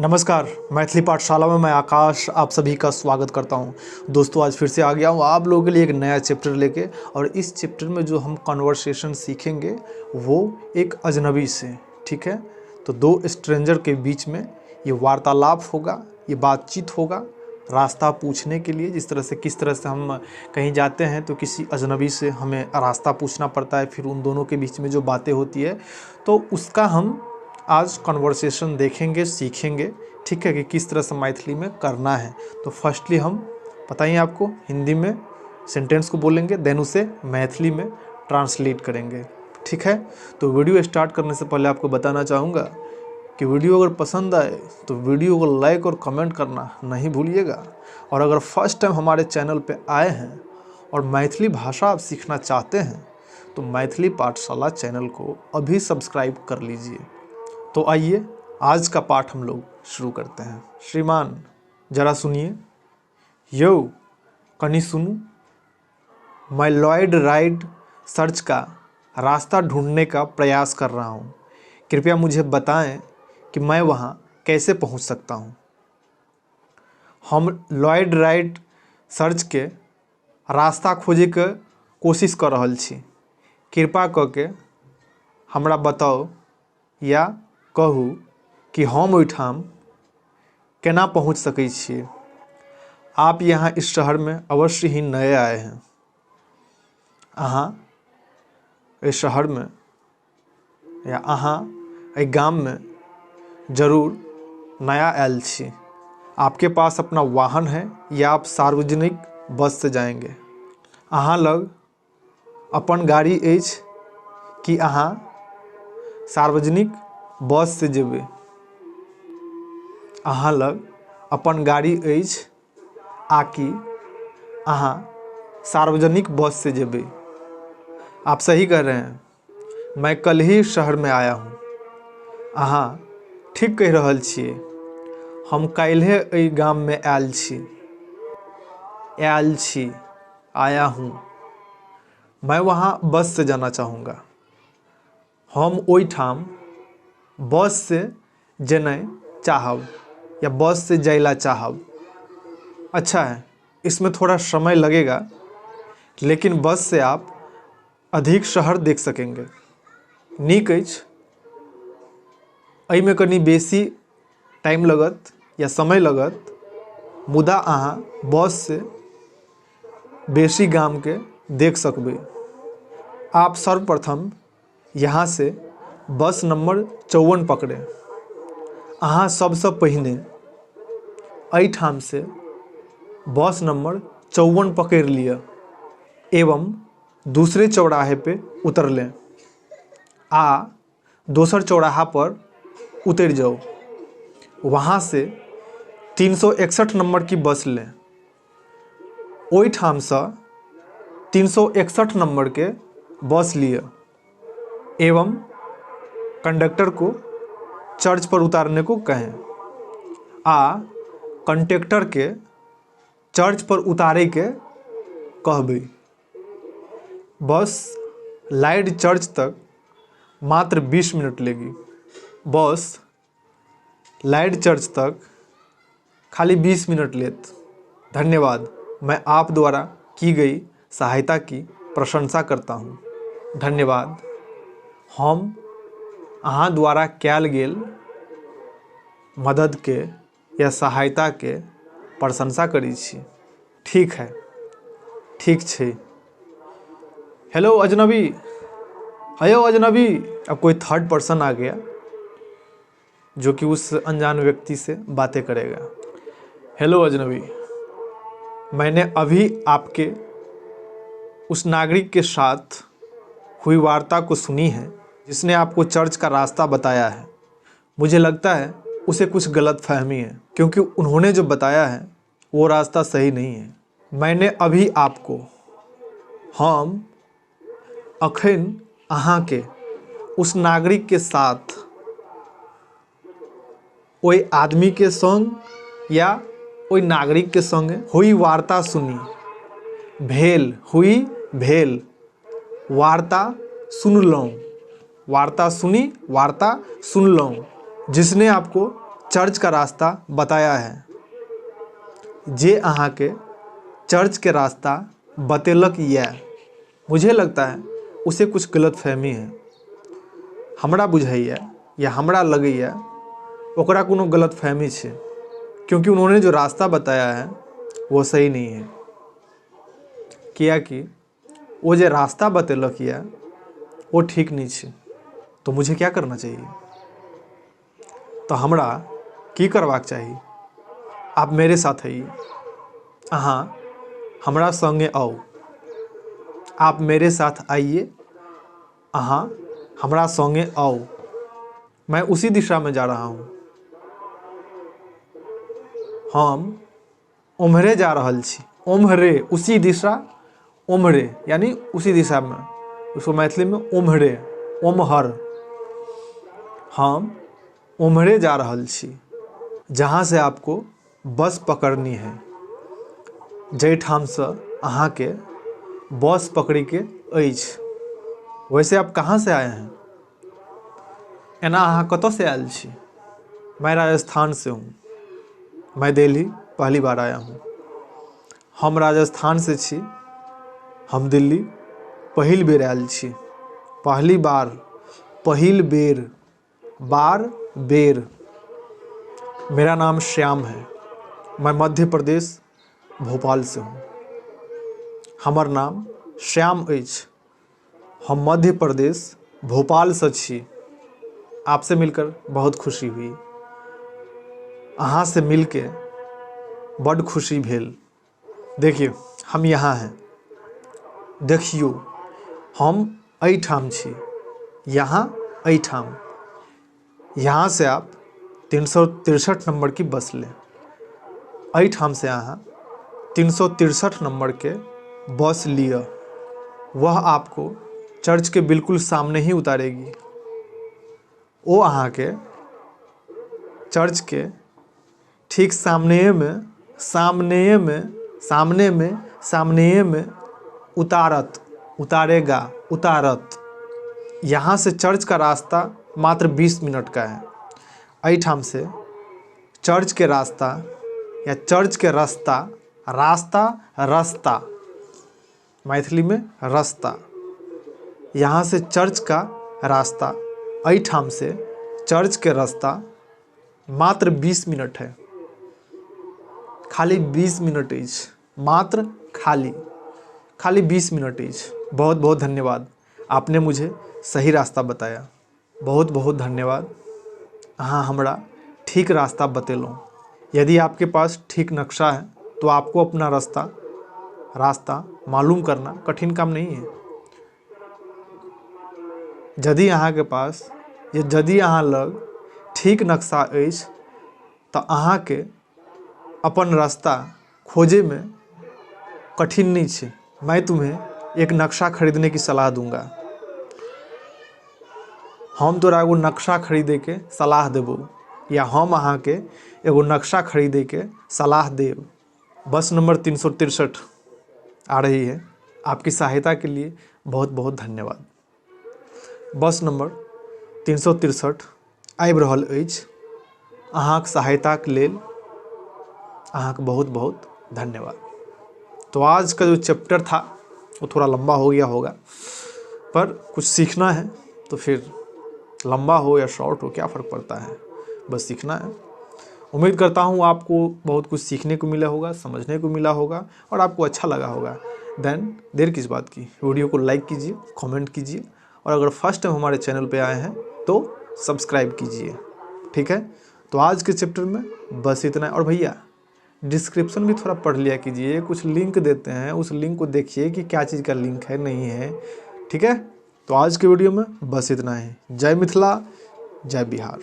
नमस्कार, मैथिली पाठशाला में मैं आकाश आप सभी का स्वागत करता हूं। दोस्तों, आज फिर से आ गया हूं आप लोगों के लिए एक नया चैप्टर लेके, और इस चैप्टर में जो हम कन्वर्सेशन सीखेंगे वो एक अजनबी से, ठीक है। तो दो स्ट्रेंजर के बीच में ये वार्तालाप होगा, ये बातचीत होगा रास्ता पूछने के लिए। जिस तरह से किस तरह से हम कहीं जाते हैं तो किसी अजनबी से हमें रास्ता पूछना पड़ता है, फिर उन दोनों के बीच में जो बातें होती है तो उसका हम आज कन्वर्सेशन देखेंगे, सीखेंगे, ठीक है, कि किस तरह से मैथिली में करना है। तो फर्स्टली हम पता ही आपको हिंदी में सेंटेंस को बोलेंगे, then उसे मैथिली में ट्रांसलेट करेंगे, ठीक है। तो वीडियो स्टार्ट करने से पहले आपको बताना चाहूँगा कि वीडियो अगर पसंद आए तो वीडियो को लाइक और कमेंट करना नहीं भूलिएगा। और अगर फर्स्ट टाइम हमारे चैनल पे आए हैं और मैथिली भाषा आप सीखना चाहते हैं तो मैथिली पाठशाला चैनल को अभी सब्सक्राइब कर लीजिए। तो आइए आज का पाठ हम लोग शुरू करते हैं। श्रीमान जरा सुनिए, यो कनी सुनू, मैं लॉयड राइट सर्च का रास्ता ढूंढने का प्रयास कर रहा हूँ, कृपया मुझे बताएं कि मैं वहाँ कैसे पहुँच सकता हूँ। हम लॉयड राइट सर्च के रास्ता खोजे के कोशिश कर रहल छी, कृपा कऽ के हमरा बताउ या कहू कि हम ओहिठाम केना पहुँच सकै छियै। आप यहाँ इस शहर में अवश्य ही नए आए हैं। अहाँ एहि शहरमे या अहाँ एहि गाममे जरूर नया आयल छी। आपके पास अपना वाहन है या आप सार्वजनिक बस से जाएंगे। अहाँ लग अपन गाड़ी अछि कि अहाँ सार्वजनिक बस से जेबै। अहाँ लग अपन गाड़ी अछि आ कि अहाँ सार्वजनिक बस से जेबै। आप सही कह रहे हैं, मैं कल ही शहर में आया हूँ। अहाँ ठीक कहि रहल छियै, हम काल्हिए एहि गाममे आयल छी। आयल छी, आया हूँ। मैं वहाँ बस से जाना चाहूँगा। हम ओहिठाम बस से जेनाइ चाहब या बस से जाइला चाहब। अच्छा है, इसमें थोड़ा समय लगेगा लेकिन बस से आप अधिक शहर देख सकेंगे। नीक अछि, एहिमे कनि बेसी टाइम लगत या समय लगत, मुदा अहाँ बस से बेसी गामके देख सकबै। आप सर्वप्रथम यहाँ से बस नंबर 54 पकड़े। अहाँ सबसँ पहिने एहिठामसँ बस नंबर 54 पकड़ि लिअ एवं दूसरे चौराहे पे उतर लें। आ दोसर चौराहा पर उतरि जाउ। वहाँ से 361 नंबर की बस लें। ओहिठामसँ 361 नंबर के बस लिअ एवं कंडक्टर को चर्च पर उतारने को कहें। आ कंडक्टर के चर्च पर उतारे के कहबै। बस लाइड चर्च तक मात्र 20 मिनट लेगी। बस लाइड चर्च तक खाली 20 मिनट लेत। धन्यवाद, मैं आप द्वारा की गई सहायता की प्रशंसा करता हूँ। धन्यवाद, हम अहाँ द्वारा कयल गेल मददके या सहायताके प्रशंसा करै छी। ठीक है, ठीक छै। हेलो अजनबी, हेलो अजनबी। अब कोई थर्ड पर्सन आ गया जो कि उस अनजान व्यक्ति से बातें करेगा। हेलो अजनबी, मैंने अभी आपके उस नागरिक के साथ हुई वार्ता को सुनी है जिसने आपको चर्च का रास्ता बताया है। मुझे लगता है उसे कुछ गलत फहमी है, क्योंकि उन्होंने जो बताया है वो रास्ता सही नहीं है। मैंने अभी आपको, हम अखन अहाँके उस नागरिक के साथ, ओहि आदमी के संग या ओहि नागरिक के संग हुई वार्ता सुनी, भेल, हुई भेल, वार्ता सुनलहुँ, वार्ता सुनी, वार्ता सुनलहुँ, जिसने आपको चर्च का रास्ता बताया है। जे अहाँके चर्च के रास्ता बतेलक ये। मुझे लगता है उसे कुछ गलतफहमी है। हमरा बुझाइए या हमरा लगैए ओकरा कोनो गलतफहमी छै, क्योंकि उन्होंने जो रास्ता बताया है वो सही नहीं है। कियाकि वो जे रास्ता बतेलक ये वो ठीक नहीं छै। तो मुझे क्या करना चाहिए? तो हमरा की करबाक चाही? आप मेरे साथ आइए। अहाँ हमरा संगे आउ। आप मेरे साथ आइए। अहाँ हमरा संगे आउ। मैं उसी दिशा में जा रहा हूँ। हम ओम्हरे जा रहल छी। ओम्हरे, उसी दिशा, ओम्हरे यानी उसी दिशा में, उसको मैथिली में ओम्हरे, ओम्हर। हम ओम्हरे जा रहल छी। जहाँ से आपको बस पकड़नी है, जाहिठामसँ अहाँके बस पकड़ैके अछि। वैसे आप कहाँ से आए हैं? एना अहाँ कतऽसँ आयल छी? मैं राजस्थान से हूँ। मैं दिल्ली पहली बार आया हूँ। हम राजस्थान से छी। हम दिल्ली पहिल बेर आयल छी। पहली बार, पहिल बेर, बार बेर। मेरा नाम श्याम है। मैं मध्य प्रदेश भोपाल से हूँ। हमर नाम श्याम अछि। हम मध्य प्रदेश भोपालसँ छी। आपसे मिलकर बहुत खुशी हुई। अहाँ से मिलके बड्ड खुशी भेल। देखिए हम यहाँ हैं। देखियौ हम एहिठाम छी। यहाँ एहिठाम। यहाँ से आप 363 नंबर की बस लें। एहिठाम से अहाँ 363 नंबर के बस लिअ। वह आपको चर्च के बिल्कुल सामने ही उतारेगी। ओ अहाँके चर्च के ठीक सामनेमे सामनेमे सामनेमे सामनेमे उतारत, उतारेगा, उतारत। यहाँ से चर्च का रास्ता मात्र 20 मिनट का है। एहिठाम से चर्च के रास्ता या चर्च के रास्ता, रास्ता, रास्ता, मैथिली में रास्ता। यहाँ से चर्च का रास्ता, एहिठाम से चर्च के रास्ता मात्र 20 मिनट है। खाली 20 मिनट अछि। मात्र खाली, खाली 20 मिनट अछि। बहुत बहुत धन्यवाद, आपने मुझे सही रास्ता बताया। बहुत बहुत धन्यवाद, अहाँ हमरा ठीक रास्ता बतेलहुँ। यदि आपके पास ठीक नक्शा है तो आपको अपना रास्ता रास्ता मालूम करना कठिन काम नहीं है। यदि अहाँके पास या यदि अहाँ लग ठीक नक्शा अछि तऽ अहाँके अपन रास्ता खोजैमे कठिन नहि छै। मैं तुम्हें एक नक्शा खरीदने की सलाह दूंगा। हम तोरा एगो नक्शा खरीदैके सलाह देबौ, या हम अहाँके एगो नक्शा खरीदैके सलाह देब। बस नंबर 363 आ रही है। आपकी सहायता के लिए बहुत बहुत धन्यवाद। बस नंबर 363 आबि रहल अछि। अहाँके सहायताके लेल अहाँके बहुत बहुत धन्यवाद। तो आज का जो चैप्टर था वो थोड़ा लंबा हो गया होगा, पर कुछ सीखना है तो फिर लंबा हो या शॉर्ट हो क्या फ़र्क पड़ता है, बस सीखना है। उम्मीद करता हूँ आपको बहुत कुछ सीखने को मिला होगा, समझने को मिला होगा और आपको अच्छा लगा होगा। Then there किस बात की, वीडियो को लाइक कीजिए, कमेंट कीजिए और अगर फर्स्ट टाइम हमारे चैनल पे आए हैं तो सब्सक्राइब कीजिए। ठीक है, तो आज के चैप्टर में बस इतना है। और भैया डिस्क्रिप्शन भी थोड़ा पढ़ लिया कीजिए, कुछ लिंक देते हैं, उस लिंक को देखिए कि क्या चीज़ का लिंक है नहीं है। ठीक है, तो आज के वीडियो में बस इतना ही। जय मिथिला, जय बिहार।